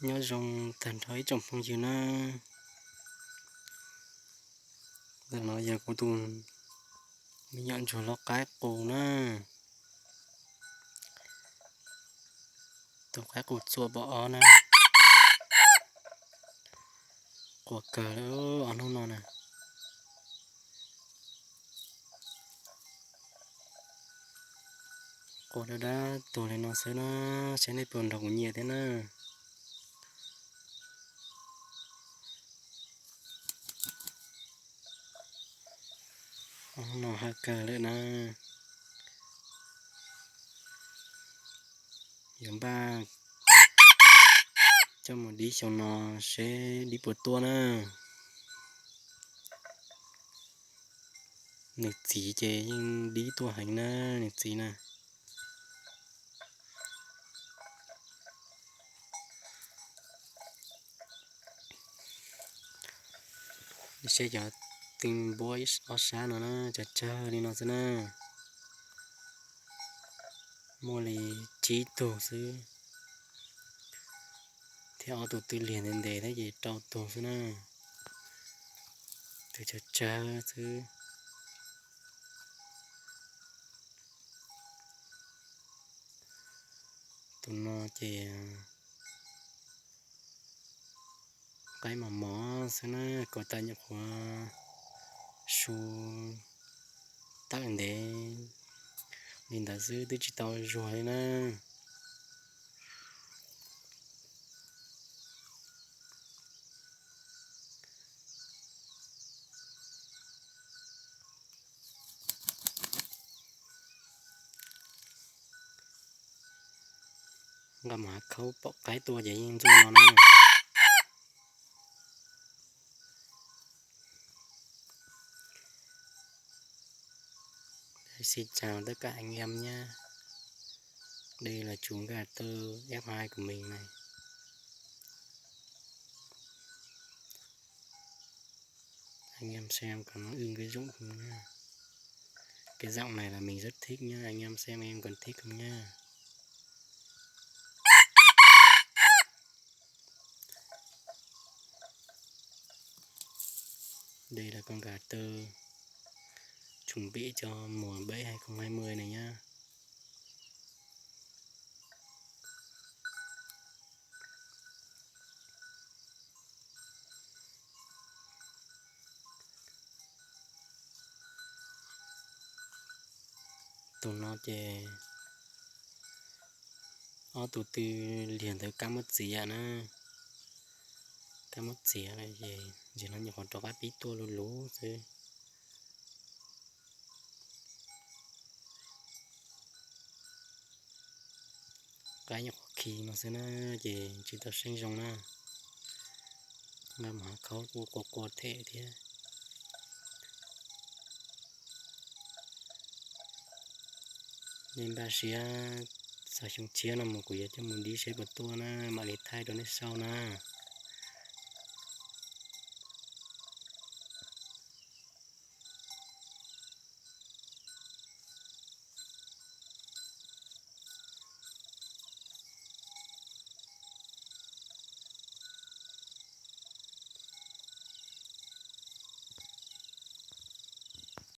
Nyob zoo tag nrho ib tsoom phooj ywg na. Ntawm no yog kuv tus me nyuam ntsuag loj qaib qus na. Tus qaib qus txuas pom ob na. Quas kawg li ob hnub no na. Quas dab dab tuag li no xwb na, saib nej puas nrog kuv nyiam thiab na. Ob hnub no hawv kawg lawm na. Yuav npaj coj mus dib xyoo no seb dib puas tuaj na. Nws txiv ces yeej dib tuaj heev na, nws txiv na. Seb cov tw npuab ob sab no na, tsawg tsawg li no xwb na. Muaj li tsib tug xwb, thiab ob tug tw liag ntev ntev thiab ces rau tug xwb na. Tw tsawg tsawg xwb. Tus no ces qaib mos mos xwb na, kaus tawm nyuam qhuav su tawm ntev li ntawd xwb, twb tsis tau zuag li na. Nqa mus hav khaub pom qaib tuaj ces yeej ntxuaj no na. Xin chào tất cả anh em nhé. Đây là chú gà tơ ép hai của mình này. Anh em xem có ưng cái giọng không nhá. Cái giọng này là mình rất thích nhá, anh em xem em còn thích không nhá. Đây là con gà tơ chuẩn bị cho mùa bẫy hai không hai mươi này nhá. Tus no ces ob tug tw liag ntawd kab muab txiav na, kab muab txiav ces ntsis no nyuam qhuav rov qab pib tuaj luv luv xwb. Qaib nyuam qhuav khi no xwb na, ces tsis tau seej zoo na. Nqa mus hav khaub kuj qua qua them thiab. Nej npaj siab txog xyoo tshiab no mus kuv yuav coj mus dib seb puas tuaj na, mam li thaij rau nej saib na.